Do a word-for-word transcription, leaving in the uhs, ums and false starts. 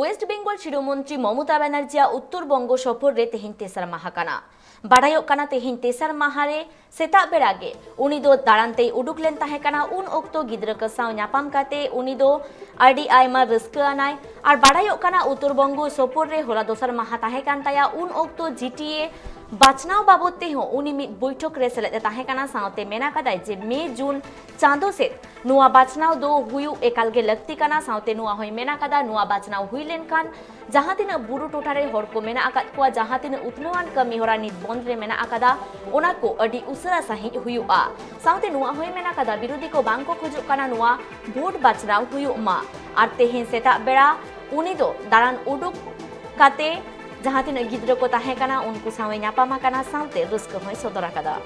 West Bengal ᱥᱤᱨᱟᱹ ᱢᱚᱱᱛᱨᱤ ᱢᱚᱢᱚᱛᱟ ᱵᱟᱱᱟᱨᱡᱤᱭᱟᱜ ᱩᱛᱛᱚᱨ ᱵᱚᱝᱜᱚ ᱥᱚᱯᱷᱚᱨ ᱨᱮ ᱛᱮᱦᱮᱧ ᱛᱮᱥᱟᱨ ᱢᱟᱦᱟ ᱠᱟᱱᱟ᱾ ᱵᱟᱰᱟᱭᱚᱜ ᱠᱟᱱᱟ, ᱛᱮᱦᱮᱧ ᱛᱮᱥᱟᱨ ᱢᱟᱦᱟ ᱨᱮ ᱥᱮᱛᱟᱜ ᱵᱮᱲᱟ ᱜᱮ ᱩᱱᱤ ᱫᱚ ᱫᱟᱬᱟᱱ ᱛᱮᱭ ᱩᱰᱩᱠ ᱞᱮᱱ ᱛᱟᱦᱮᱸ ᱠᱟᱱᱟ᱾ ᱩᱱ ᱚᱠᱛᱚ ᱜᱤᱫᱽᱨᱟᱹ ᱠᱚ ᱥᱟᱶ ᱧᱟᱯᱟᱢ ᱠᱟᱛᱮ ᱩᱱᱤ ᱫᱚ ᱟᱹᱰᱤ ᱟᱭᱢᱟ ᱨᱟᱹᱥᱠᱟᱹ ᱟᱱᱟᱭ᱾ ᱟᱨ ᱵᱟᱰᱟᱭᱚᱜ ᱠᱟᱱᱟ, ᱩᱛᱛᱚᱨ ᱵᱚᱝᱜᱚ ᱥᱚᱯᱷᱚᱨ ᱨᱮ ᱦᱚᱞᱟ ᱫᱚᱥᱟᱨ ᱢᱟᱦᱟ ᱛᱟᱦᱮᱸ ᱠᱟᱱ ᱛᱟᱭᱟ᱾ ᱩᱱ ᱚᱠᱛᱚ ᱡᱤᱴᱤᱮ ᱵᱟᱪᱷᱱᱟᱣ ᱵᱟᱵᱚᱫ ᱛᱮᱦᱚᱸ ᱩᱱᱤ ᱢᱤᱫ ᱵᱳᱭᱴᱷᱚᱠ ᱨᱮ ᱥᱮᱞᱮᱫ ᱮ ᱛᱟᱦᱮᱸ ᱠᱟᱱᱟ᱾ ᱥᱟᱶᱛᱮ ᱢᱮᱱ ᱟᱠᱟᱫᱟᱭ ᱡᱮ ᱢᱮ ᱡᱩᱱ ᱪᱟᱸᱫᱚ ᱥᱮᱫ ᱱᱚᱣᱟ ᱵᱟᱪᱷᱱᱟᱣ ᱫᱚ ᱦᱩᱭᱩᱜ ᱮᱠᱟᱞ ᱜᱮ ᱞᱟᱹᱠᱛᱤ ᱠᱟᱱᱟ᱾ ᱥᱟᱶᱛᱮ ᱱᱚᱣᱟ ᱦᱚᱸᱭ ᱢᱮᱱ ᱟᱠᱟᱫᱟ, ᱱᱚᱣᱟ ᱵᱟᱪᱷᱱᱟᱣ ᱦᱩᱭ ᱞᱮᱱᱠᱷᱟᱱ ᱡᱟᱦᱟᱸ ᱛᱤᱱᱟᱹᱜ ᱵᱩᱨᱩ ᱴᱚᱴᱷᱟ ᱨᱮ ᱦᱚᱲ ᱠᱚ ᱢᱮᱱᱟᱜ ᱟᱠᱟᱫ ᱠᱚᱣᱟ, ᱡᱟᱦᱟᱸ ᱛᱤᱱᱟᱹᱜ ᱩᱛᱱᱟᱹᱣᱟᱱ ᱠᱟᱹᱢᱤ ᱦᱚᱨᱟ ᱱᱤᱛ ᱵᱚᱱᱫ ᱨᱮ ᱢᱮᱱᱟᱜ ᱟᱠᱟᱫᱟ, ᱚᱱᱟ ᱠᱚ ᱟᱹᱰᱤ ᱩᱥᱟᱹᱨᱟ ᱥᱟᱺᱦᱤᱡ ᱦᱩᱭᱩᱜᱼᱟ᱾ ᱥᱟᱶᱛᱮ ᱱᱚᱣᱟ ᱦᱚᱸᱭ ᱢᱮᱱ ᱟᱠᱟᱫᱟ, ᱵᱤᱨᱳᱫᱷᱤ ᱠᱚ ᱵᱟᱝ ᱠᱚ ᱠᱷᱚᱡᱚᱜ ᱠᱟᱱᱟ ᱱᱚᱣᱟ ᱵᱷᱳᱴ ᱵᱟᱪᱷᱱᱟᱣ ᱦᱩᱭᱩᱜ ᱢᱟ᱾ ᱟᱨ ᱛᱮᱦᱮᱧ ᱥᱮᱛᱟᱜ ᱵᱮᱲᱟ ᱩᱱᱤ ᱫᱚ ᱫᱟᱬᱟᱱ ᱩᱰᱩᱠ ᱠᱟᱛᱮ ᱡᱟᱦᱟᱸ ᱛᱤᱱᱟᱹᱜ ᱜᱤᱫᱽᱨᱟᱹ ᱠᱚ ᱛᱟᱦᱮᱸ ᱠᱟᱱᱟ, ᱩᱱᱠᱩ ᱥᱟᱶ ᱮ ᱧᱟᱯᱟᱢ ᱟᱠᱟᱱᱟ, ᱥᱟᱶᱛᱮ ᱨᱟᱹᱥᱠᱟᱹ ᱦᱚᱸᱭ ᱥᱚᱫᱚᱨ ᱟᱠᱟᱫᱟ᱾